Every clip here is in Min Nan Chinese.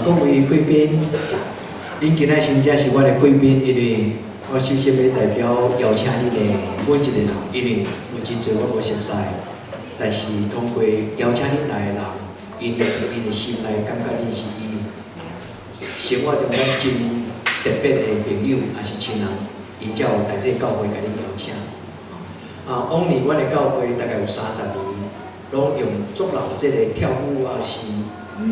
各位貴賓，恁今仔真正是我的貴賓，因為我首先欲代表邀請恁的每一個人，因為有真濟我無熟似，但是通過邀請恁來的人，𪜶𪜶的心內感覺恁是伊生活中間真特別的朋友，抑是親人，𪜶才有代替教會共恁邀請。啊，往年阮的教會大概有30年，攏用足老這个跳舞啊，是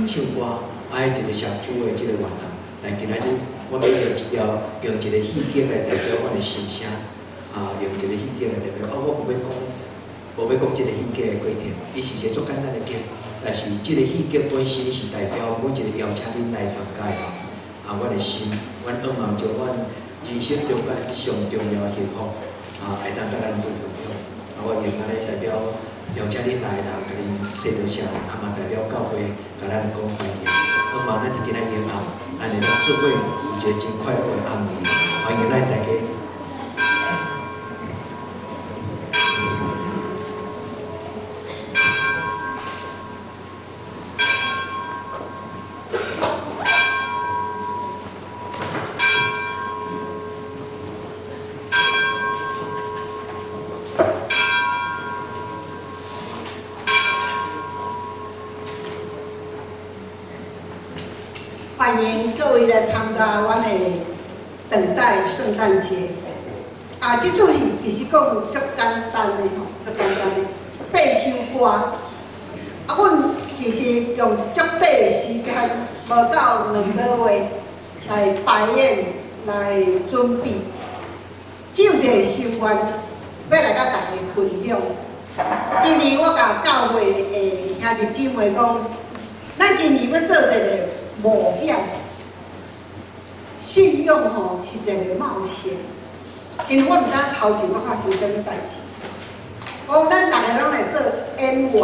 唱歌，啊，彼一个社區的這个活動。但今仔日，我欲用一條，用一个戲劇來代表阮的心聲，啊，用一个戲劇來代表。啊，我無欲講，無欲講這个戲劇的過程，伊是一个足簡單的劇，但是這个戲劇本身是代表每一个邀請恁來參加的人，啊，阮的心，阮向望將阮人生中間上重要的幸福，啊，會當佮咱做分享。啊，我用按呢代表邀請恁來的人，共恁說多謝，啊嘛代表教會共咱講歡迎。向望咱佇今仔日暗，咱會當做伙有一个真快樂的暗暝，歡迎咱大家。歡迎各位來參加阮的等待聖誕節。啊，這齣戲其實講足簡單的吼，足簡單的八首歌。啊，阮其實用足短的時間，無到2個月來排演、來準備。只有一個心願，欲來佮大家分享。今年我共教會的兄弟姊妹講，咱今年欲做一个冒險，信仰吼是一个冒險，因為我毋知影頭前欲發生啥物代誌。我講咱逐个攏來做演員，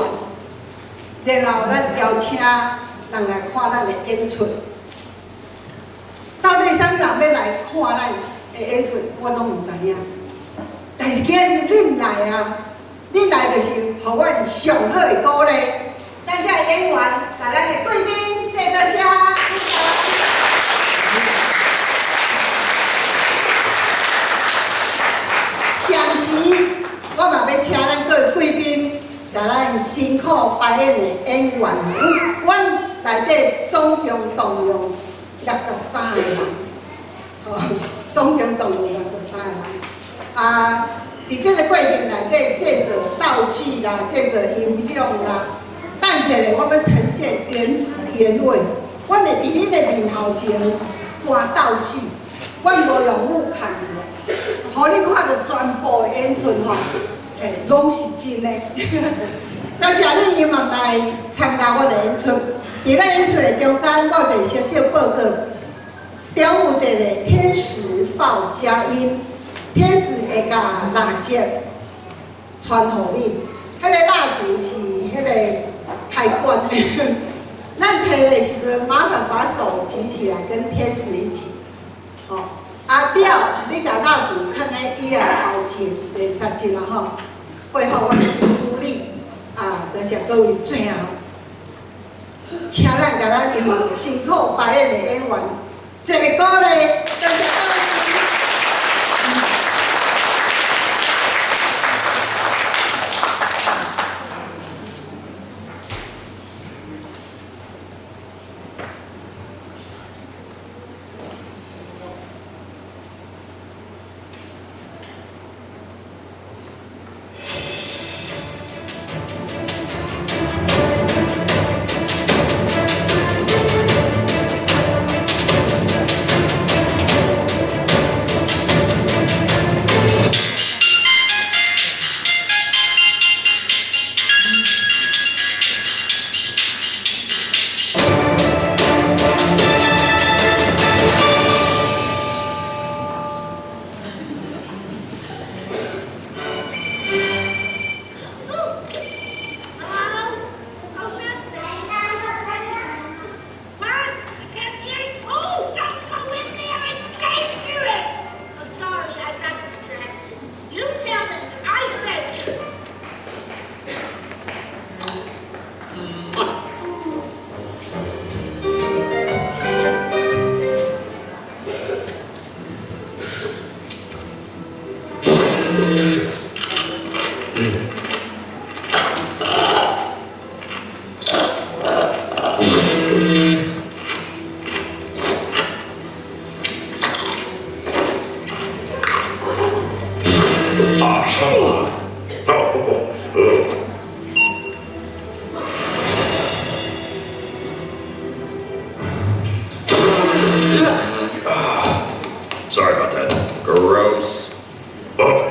然後咱邀請人來看咱的演出。到底啥物人欲來看咱的演出，我攏毋知影。但是今日恁來啊，恁來就是予阮上好的鼓勵。咱這演員，共咱的貴賓說多謝。同時，我嘛欲請咱各位貴賓，共咱辛苦排演的演員，阮內底總共動用63個人，吼，總共動用63個人。啊，佇這個過程內底製作道具啦，製作音響啦，等一下我欲呈現原汁原味。阮會佇恁的面頭前搬道具，阮無用幕看的，予你看著全部的演出吼，嘿，攏是真的。多謝恁𪜶嘛來參加我的演出。佇咱演出的中間，我有一個小小報告，中有一個天使報佳音，天使會共蠟燭傳予恁，彼個蠟燭是彼個開關的。咱提的時陣，麻煩把手舉起來，跟天使一起，吼。啊了，你共蠟燭囥佇椅仔頭前，袂殺一啦吼。會後我們處理，啊，多謝各位。最後，請咱共咱用辛苦排演的演員一個鼓勵，多謝各位。Sorry about that. Gross. Oh.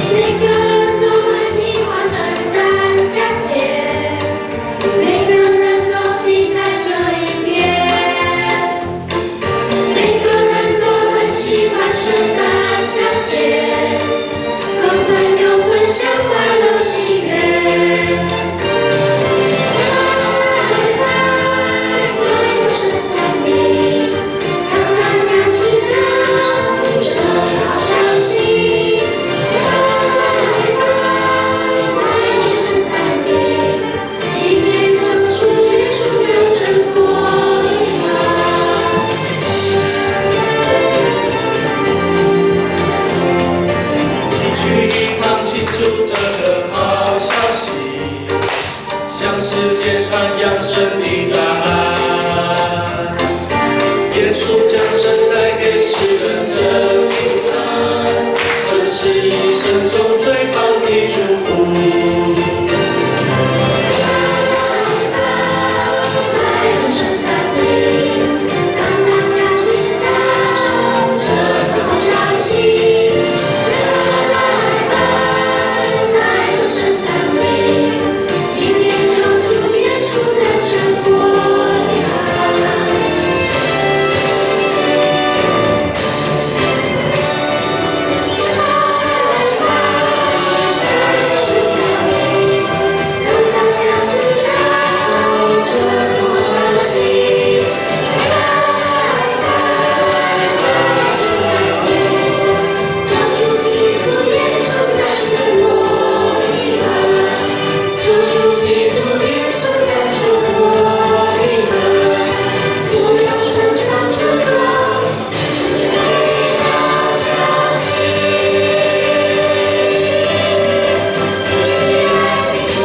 每個人都很喜歡聖誕佳節，每個人都期待這一天。每個人都很喜歡聖誕佳節，和朋友分享快樂喜悅。來吧，來到聖誕裡，讓大家知道這好消息。來吧，來到聖誕裡，紀念救主耶穌誕生過嬰兒。齊聚一堂慶祝這個好消息，向世界傳揚神的大愛。耶穌降生帶給世人真平安，這是一生中最棒的祝福。來到聖誕裡，讓大家知道這個好消息。來吧，來到聖誕裡，紀念救主耶穌誕生過嬰兒。來到聖誕裡，讓大家知道這個好消息。來吧，來到聖誕裡，救主基督耶穌誕生過嬰兒。救主基督耶穌誕生過嬰兒。不要傳唱這個美好消息。一起來慶祝。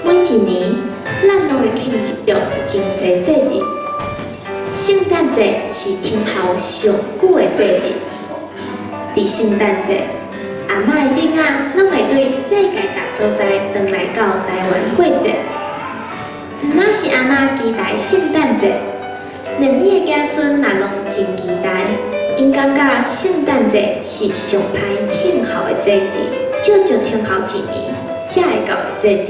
每一年，咱攏會慶祝著真濟節日。聖誕節是聽候上久的節日。佇聖誕節，阿嬤的囡仔攏會對世界各所在轉來到台灣過節。毋但是阿嬤期待聖誕節，連伊的仔孫嘛攏真期待。𪜶感覺聖誕節是上歹等候的節日，足足等候一年才會到的節日。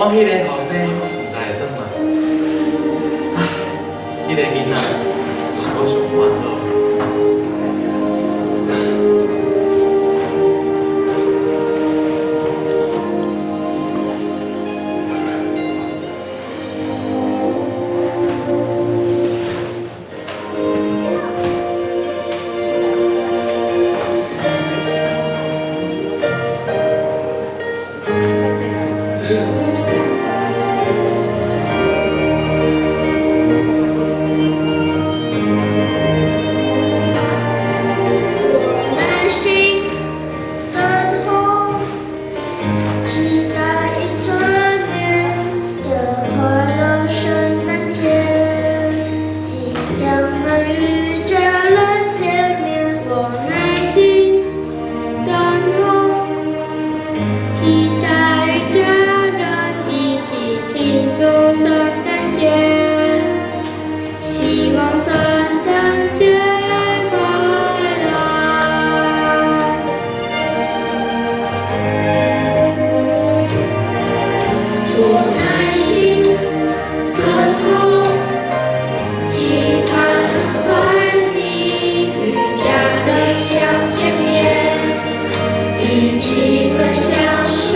我彼个後生毋知會轉來。唉，彼个囡仔是我上煩惱。我耐心等候，期待一整年的快樂聖誕節，即將能與家人見面。我耐心等候，期待與家人一起慶祝聖誕節，希望聖誕節快樂。我耐心等候，期盼很快地與家人相見面，一起分享聖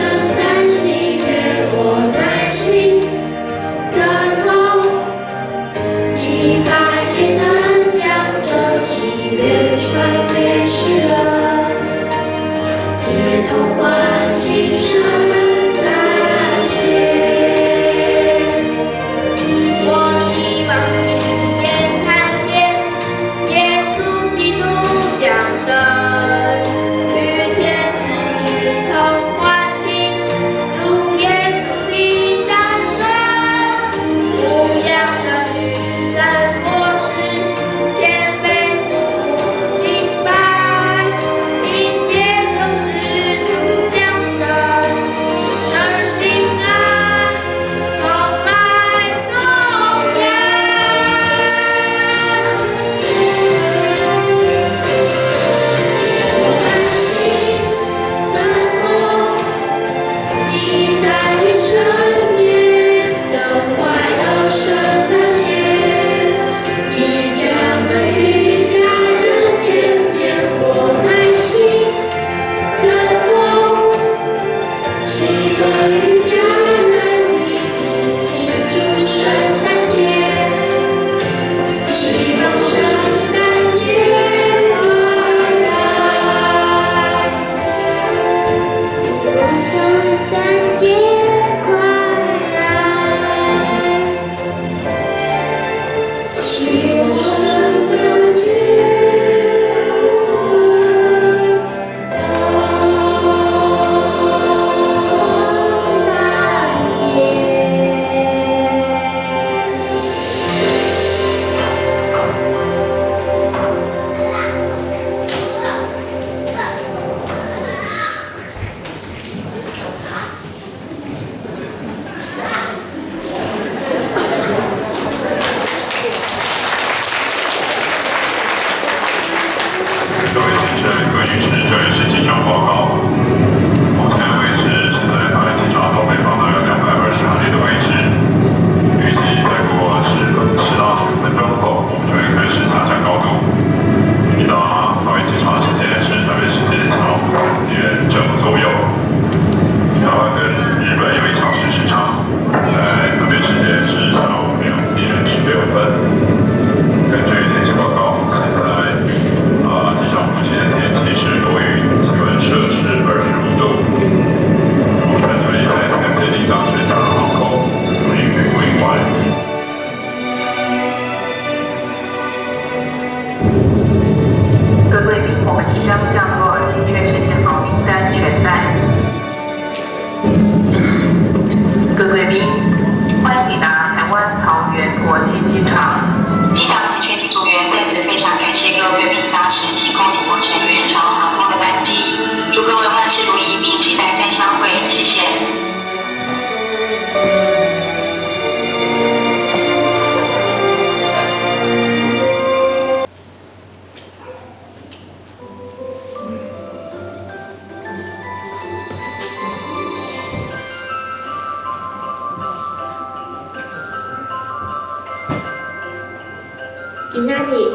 今仔日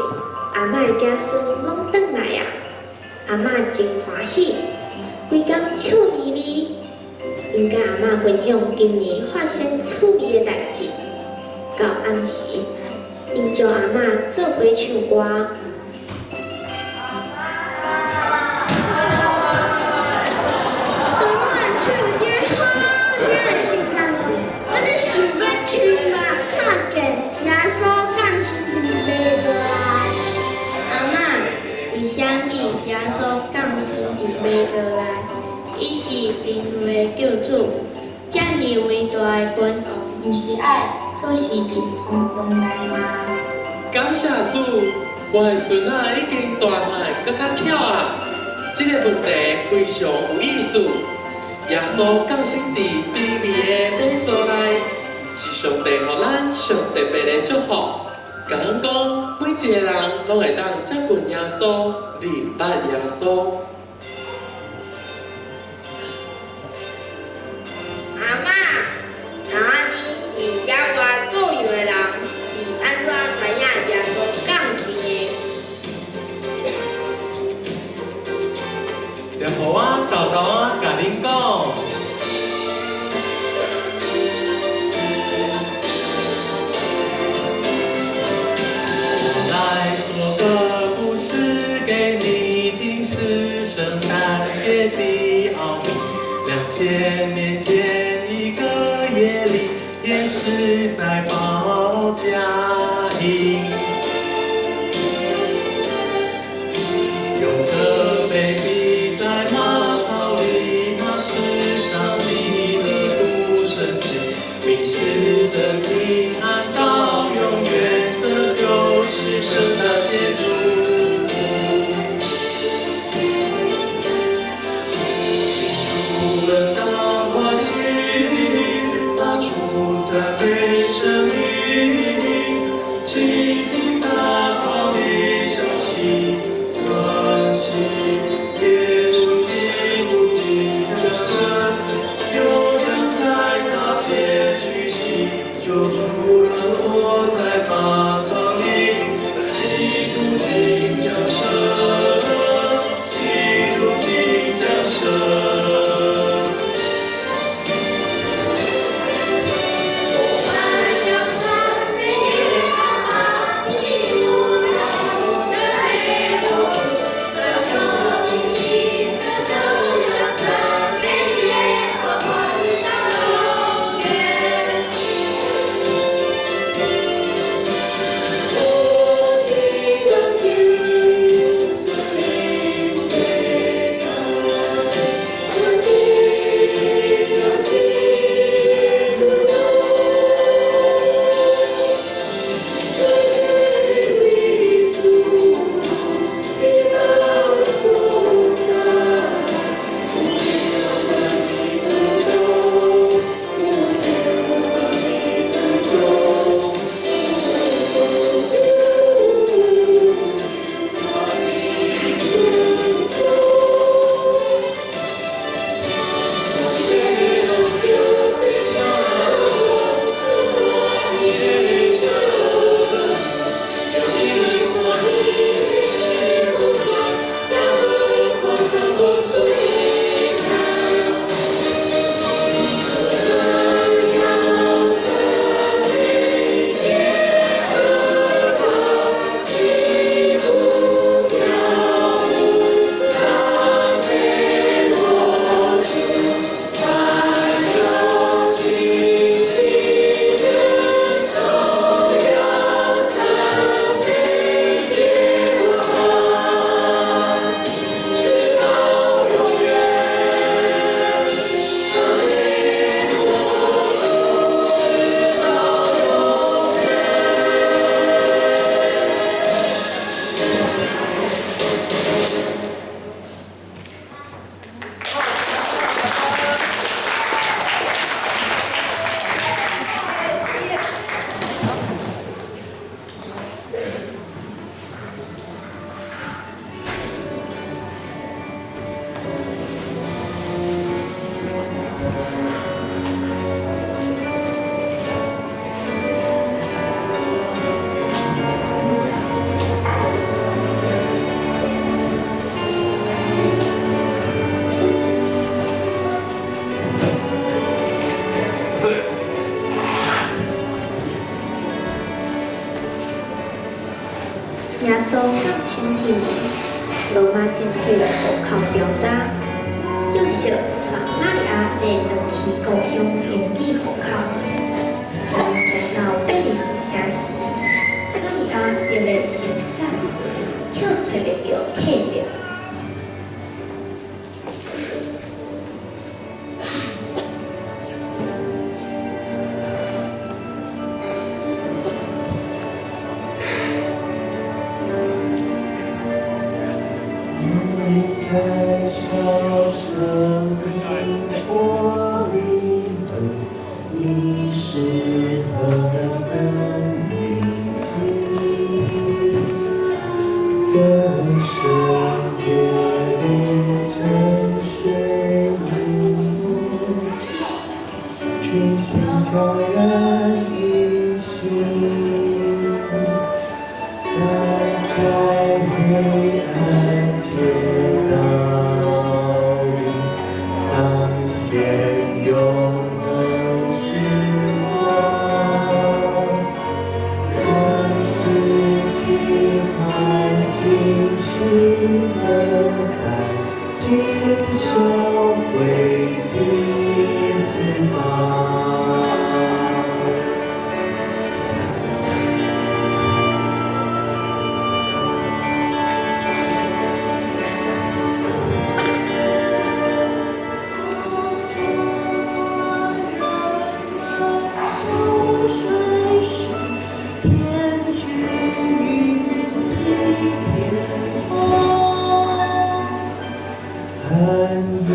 阿嬤的子孫攏轉來啊，阿嬤真歡喜，規工笑眯眯。𪜶佮阿嬤分享今年發生趣味的代誌。到暗時，𪜶招阿嬤做伙唱歌。我唱一个好听的圣诞歌，我就想欲唱啊，看見耶穌降生佇馬槽內。阿嬤，為啥物耶穌降生佇馬槽內？伊是人類的救主，遮爾偉大的君王，毋是愛出世佇荒場內嗎？感謝主，我的孫仔已經大漢，閣較巧啊！這个問題非常有意思。耶穌降生佇卑微的馬槽內，是上帝予咱上特別的祝福。敢講，每一个人攏會當接近耶穌，認捌耶穌。阿嬤，若按呢，佇野外顧羊的人是按怎知影耶穌降生的？就予我豆豆仔共恁講。我來說個故事給你聽，是聖誕節的奧秘。2000年前一個夜裡，天使在報佳音。有個 baby 在馬槽裡，他是上帝的獨生子，明示着平安到永遠，這就是聖誕節祝福。進入了大歡喜，發出讚美聲音，傾聽大好的消息，傳信耶穌基督已降生，有人在他前屈膝，救主安臥在馬槽裡，基督已降生，基督已降生。我們要讚美耶和華，基督的父，這就盡心都要讚美耶和華，直到永遠。我的天主的世界，主的基督最为主的大所在，有天的尊重，有天的尊重。政府戶口調查，約瑟帶瑪利亞欲轉去故鄉登記戶口。當行到伯利恆城時，瑪利亞欲來生產，卻揣袂著客店。你在烧生命火里头，你是何等宁静，歌声夜里沉睡如梦，群星悄然隐形，待在黑暗街道里，彰显永恒之光。让世期盼静心等待，接受归迹此方。水时，天君云际天空。寒夜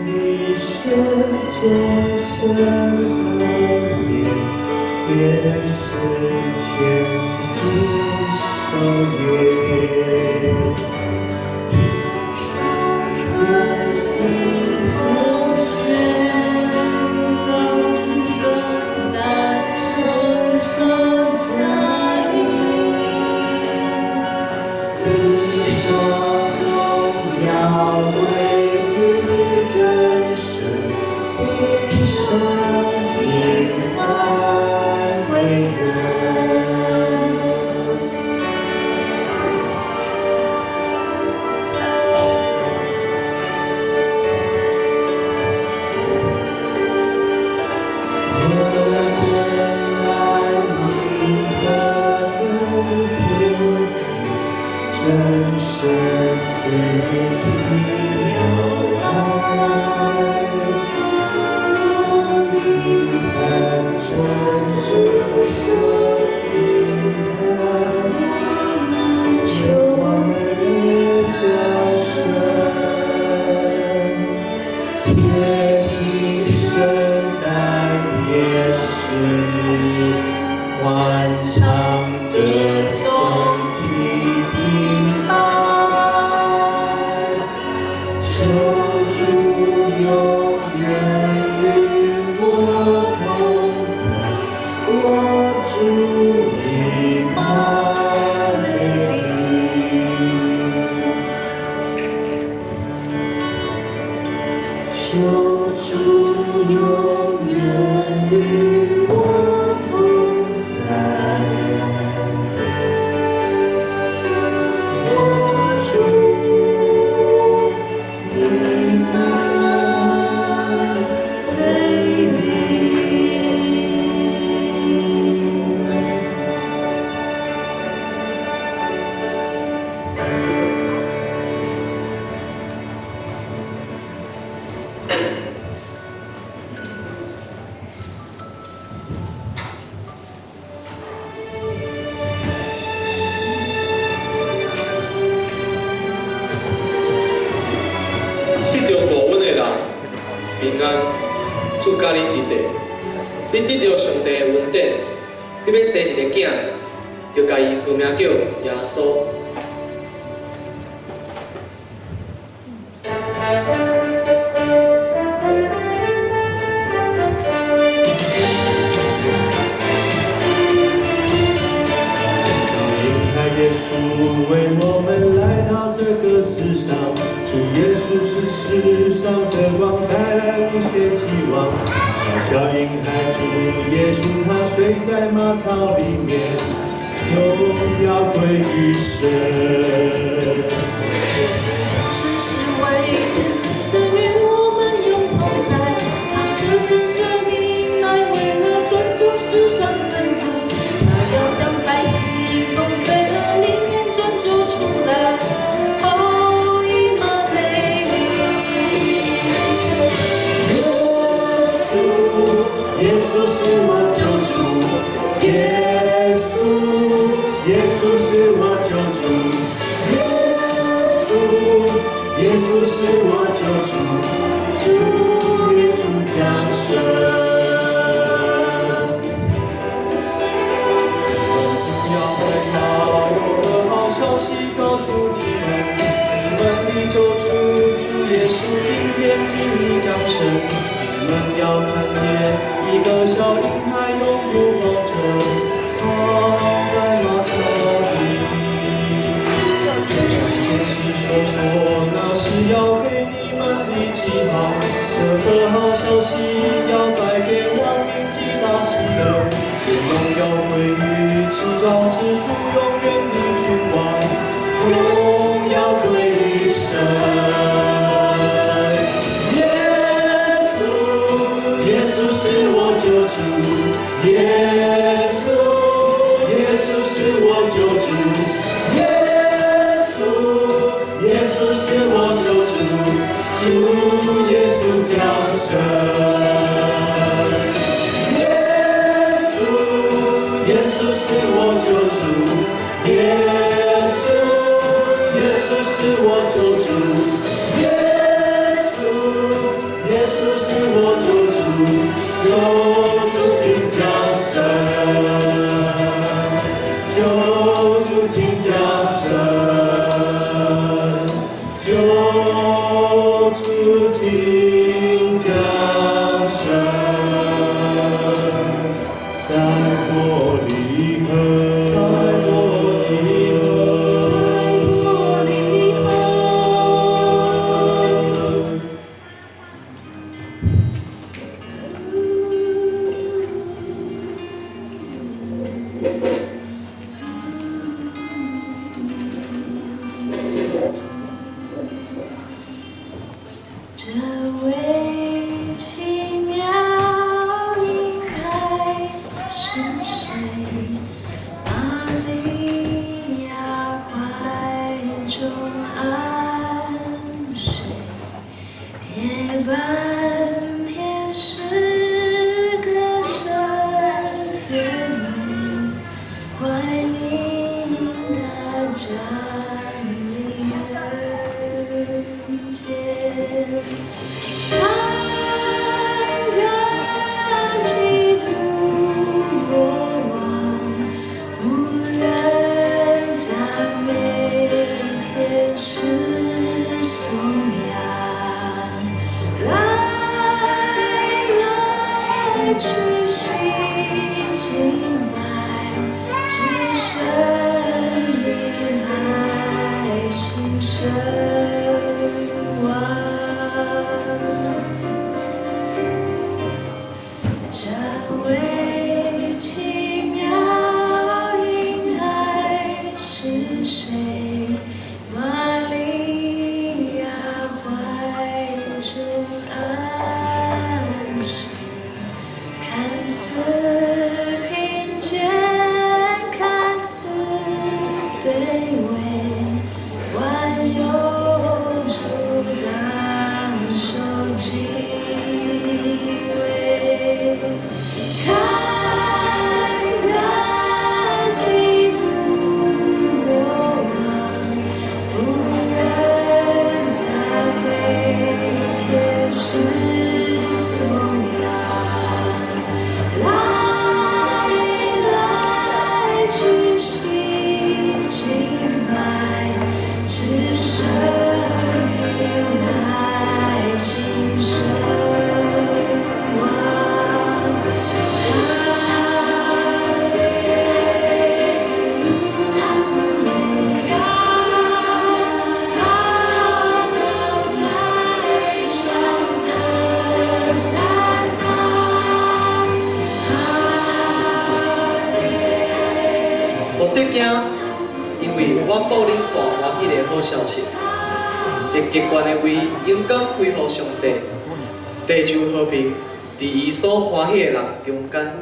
已深，钟声难眠，天使前进守夜。上传信中宣告，圣诞圣圣佳音，地上荣耀归于真神，地上平安归人。何等安宁，何等平静，真神赐奇妙爱。若你盼真主生平安，我们求求降生，且听圣诞天使欢唱歌颂奇迹爱，求主永远与我同在，我主以马内利。求主永远与我同在，我主以马内利。得著大恩的人，平安，主佮你伫地，你得著上帝的恩典，你欲生一个囝，著共伊号名叫耶穌。小婴孩耶穌為我們來到這個世上，主耶穌是世上的光，帶來無限希望。小小嬰孩主耶穌，他睡在馬槽裡面，榮耀歸於神。耶穌位，天主神與我們永同在，他捨身捨命乃為了拯救世上罪人，他要將百姓從罪惡裡面拯救出來。哦，以馬內利。耶穌，耶穌是我救主，耶穌，耶穌是我救主，耶穌，耶穌是我救主，主耶穌降生。不要害怕，有個好消息告訴你們，你們的救主主耶穌今天經已降生。你們要看見一個小嬰孩用布包著，躺在馬槽裡。就像天使所說，那是要給你們的記號。這個好消息要帶給萬民極大喜樂，願榮耀歸於至高至主永遠的君王，榮耀歸於神。耶穌，耶穌是我救主，耶穌，耶穌是我救主，耶穌，耶穌是我救主，主耶穌降生。耶穌，耶穌是我救主，耶穌，耶穌是我救主，耶穌，耶穌是我救主，救主今降生，救主今降生，救主今降生，在伯利恆，在伯利恆，在伯利恆。這位奇妙嬰孩是誰？瑪利亞懷中安睡，夜半天使歌聲甜美，歡迎他降臨人間。看看基督國王，無人讚美天使頌揚，來來屈膝敬拜，至聖嬰孩新生王。這位奇妙嬰孩是誰？瑪利亞懷中安睡，看似貧賤，看似卑微，萬有主當受敬畏。看看基督國王，無人讚美天使頌揚，來來屈膝敬拜，至聖嬰孩新生王。哈利路亞，高高在上，和散那，哈利。無得驚，因為我報恁大歡喜的好消息。佇佇極懸的位，榮光歸予上帝，地就和平，佇伊所歡喜的人中間。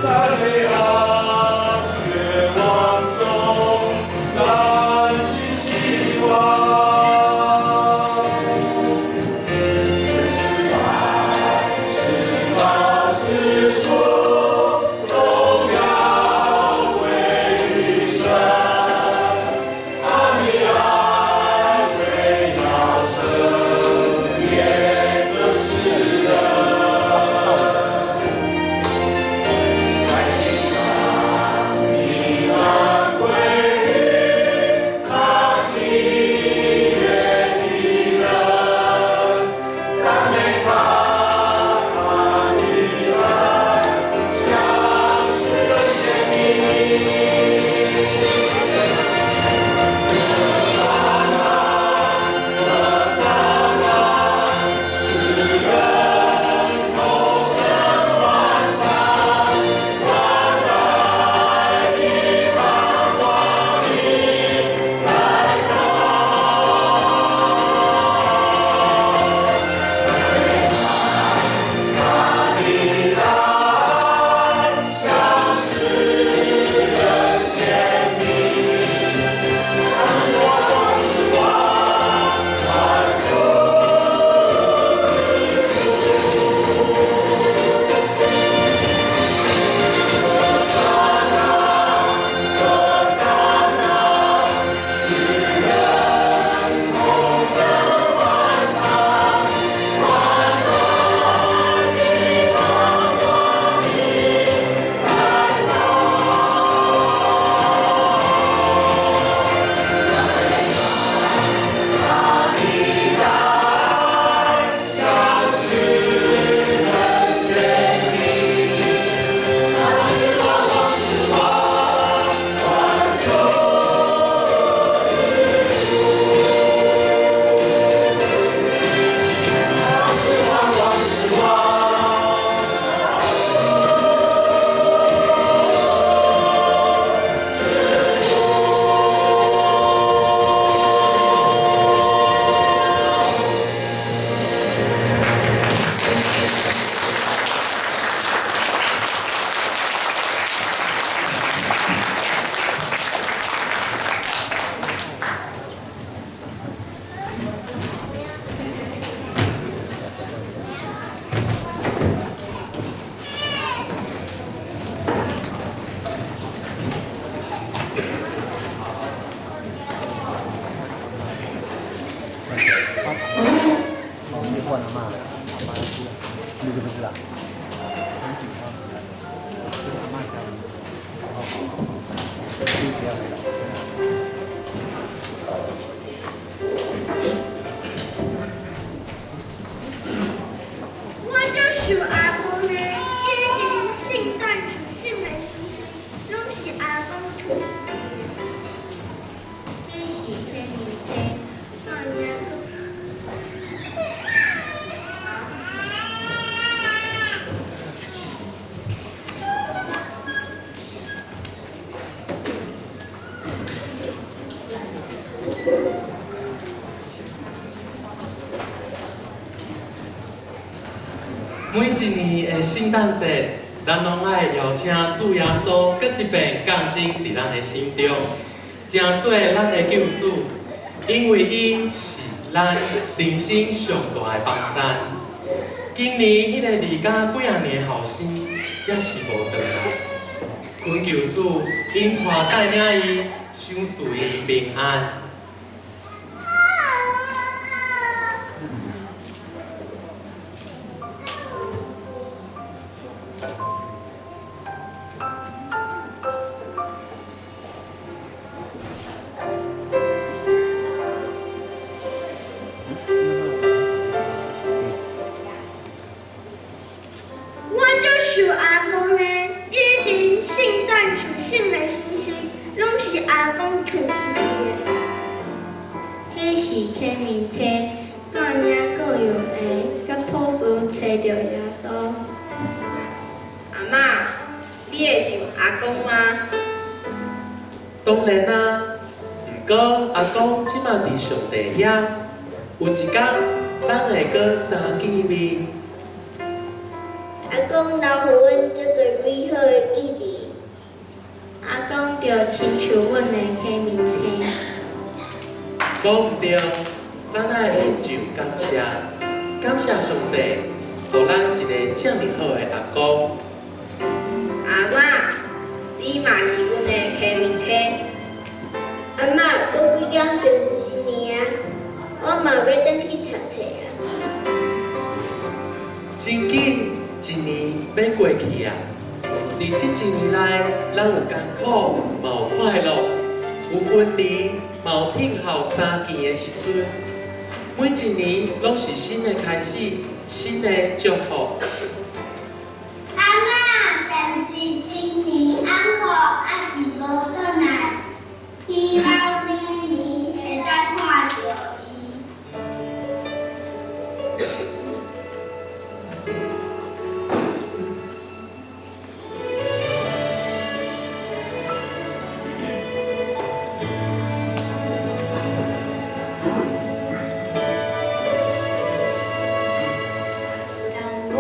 在黑暗绝望中。每一年的聖誕節，咱攏愛邀請主耶穌閣一遍降生佇咱的心中，成做咱的救主，因為伊是咱人生上大的幫贊。今年彼个離家幾仔年的後生，猶是無轉來，懇求主引帶帶領伊，賞賜伊平安。我足想阿公呢，以前聖誕樹閃的星星，攏是阿公囥起的。彼是啟明星，帶領羔羊的佮博士揣著耶穌。阿嬤，你會想阿公嗎？當然啊，毋過阿公這馬佇上帝遐，有一工咱會閣相見面。阿公留予阮足濟美好的記憶。阿公就親像阮的啟明星。講毋對，咱愛獻上感謝，感謝上帝，予咱一个這爾好的阿公。阿嬤，你嘛是阮的啟明星。阿嬤，閣幾工就是新年啊，我嘛欲轉去讀冊啊。真緊，一年欲過去啊！佇這一年內，咱有艱苦，嘛有快樂，有分離，嘛有疼孝相見的時陣。每一年攏是新的開始，新的祝福。阿嬤，但是今年按苦猶是無轉來，希望明年會再看著伊。當我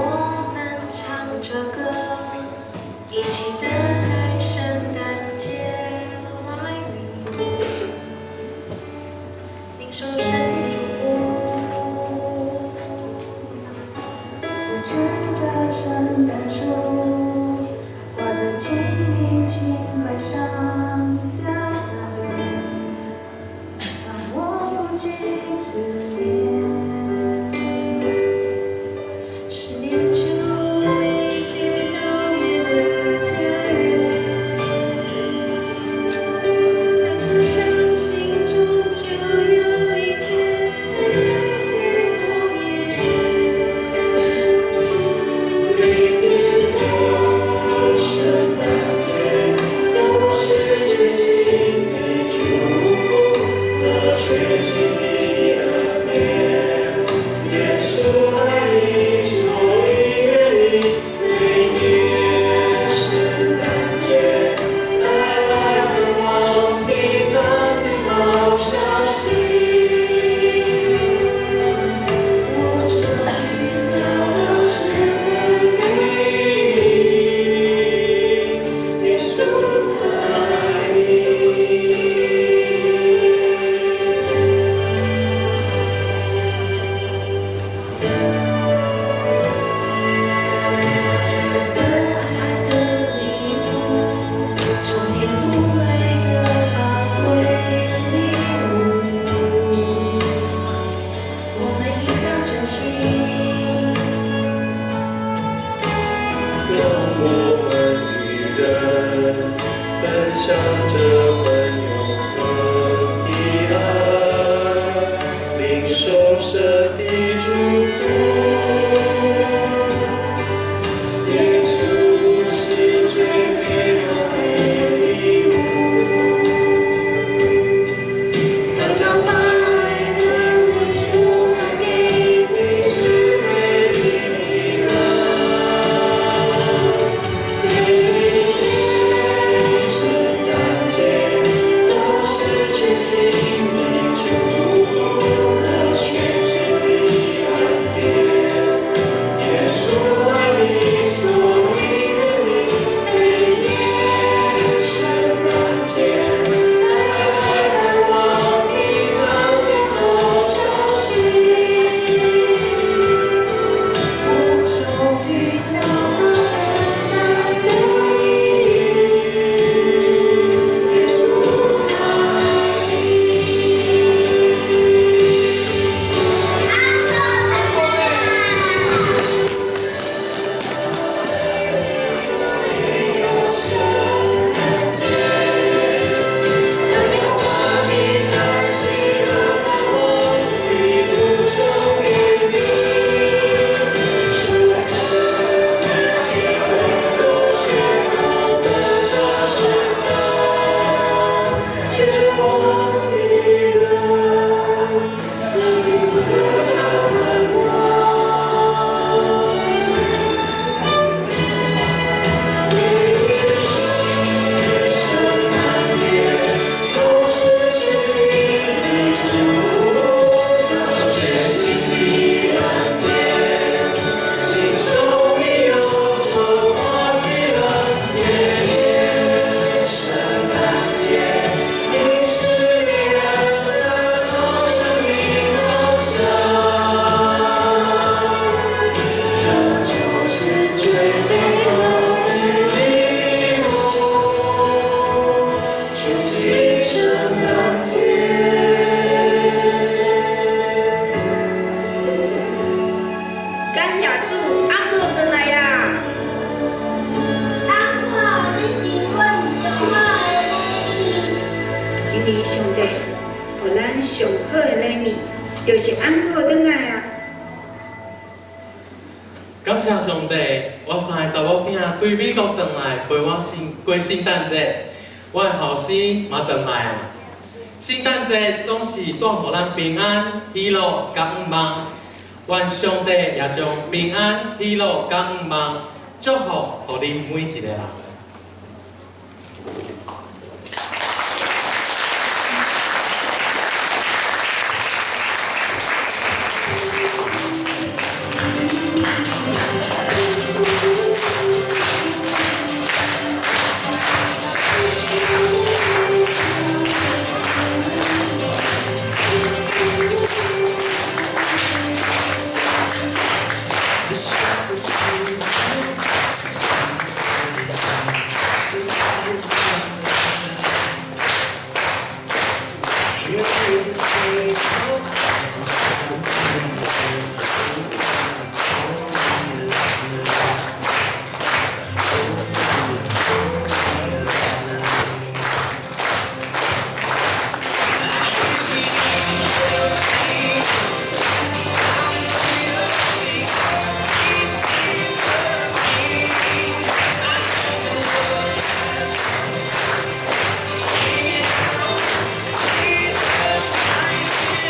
聖誕節。感謝主，翁仔轉來啊！翁仔，你是阮上好的禮物。今年上帝予咱上好的禮物，就是翁仔轉來啊！感謝上帝，我三個查某囝對美國轉來陪我聖過聖誕節，我的後生嘛轉來啊！聖誕節總是帶予咱平安、喜樂佮向望，願上帝也將平安、喜樂佮向望祝福予恁每一个人。 The shepherds came to see the baby, stood by his mother's side. Here lay this faithful and glorious night. Oh, the glorious night. I hear the angels sing. Jesus Christ.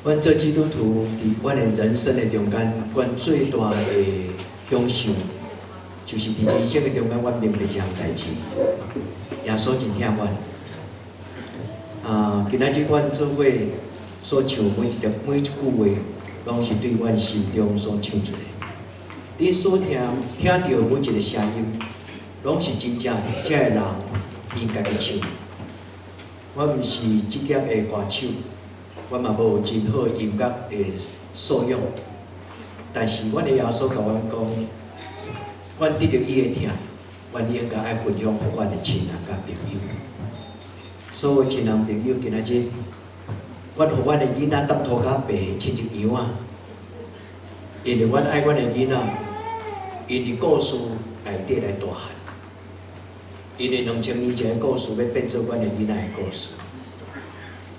阮做基督徒，佇阮的人生的中間，阮最大的享受，就是佇人生的中間，阮明白一項代誌。耶穌真疼阮。啊，今仔日阮做伙所唱每一條每一句話，攏是對阮心中所唱出來。你所聽聽著每一个聲音，攏是真正這个人𪜶家己唱。我毋是職業的歌手，我嘛無真好音樂的素養，但是阮的耶穌共阮講，阮得著伊的疼，阮應該愛分享予阮的親人佮朋友。所有親人朋友，今仔日，阮予阮的囡仔沓塗甲白，親像羊仔，因為阮愛阮的囡仔，𪜶佇故事內底來大漢，因為2000年前的故事欲變做阮的囡仔的故事。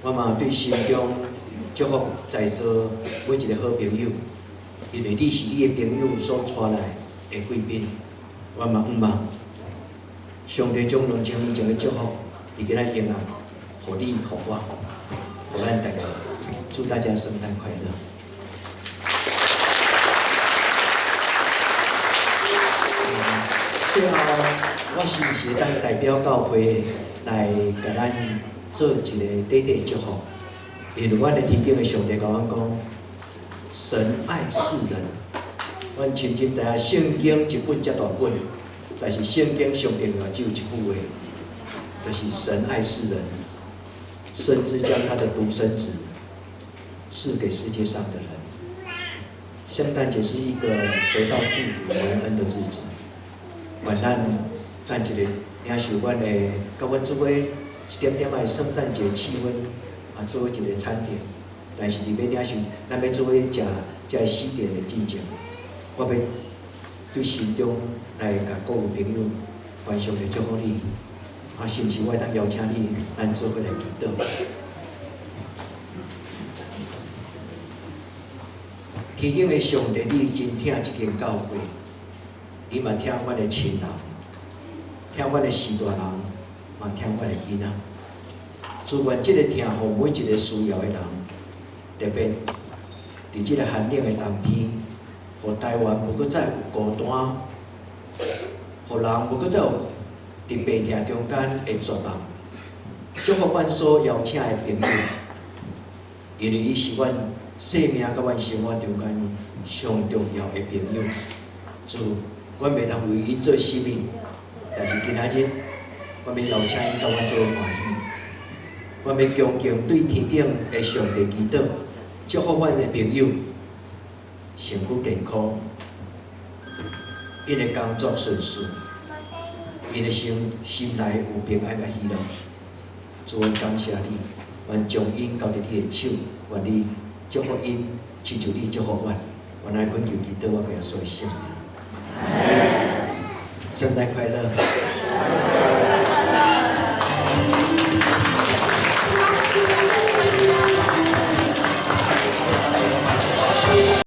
我嘛對心中祝福在座每一個好朋友，因為你是你的朋友所帶來的貴賓，我嘛向望上帝將2000年前的祝福，佇今仔日啊，予你，予我，予咱大家，祝大家聖誕快樂。最後，我是毋是會當代表教會來共咱做一個短短祝福？因為阮的天頂的上帝共阮講，神愛世人。阮深深知影聖經一本遮大本，但是聖經上重要只有一句話，就是神愛世人，甚至將他的獨生子賜給世界上的人。聖誕節是一個得到祝福蒙恩的日子。願咱咱一个領受阮的，佮阮做伙一點點仔的聖誕節氣氛，啊，做伙一个餐點。但是佇欲領受，咱欲做伙食這个喜宴的進前，我欲對心中來共各位朋友，願上帝祝福你。啊，是毋是我會當邀請你，咱做伙來祈禱？天頂的上帝，你真疼這間教會。你嘛疼阮的親人，疼阮的序大人，嘛疼阮的囡仔。主願這個疼予每一個需要的人，特別佇這個寒冷的冬天，予台灣無閣再有孤單，予人無閣再有佇病痛中間的絕望。祝福阮所邀請的朋友，因為伊是阮生命佮阮生活中間上重要的朋友。主，阮袂當為𪜶做啥物，但是今仔日，阮欲邀請𪜶佮阮做歡喜。阮欲恭敬對天頂的上帝祈禱，祝福阮的朋友身軀健康，𪜶的工作順遂，𪜶的心心內有平安佮喜樂。主，阮感謝你，阮將𪜶交佇你的手，願你祝福𪜶，親像你祝福阮。阮來懇求祈禱，我耶穌的聖名。聖誕快樂！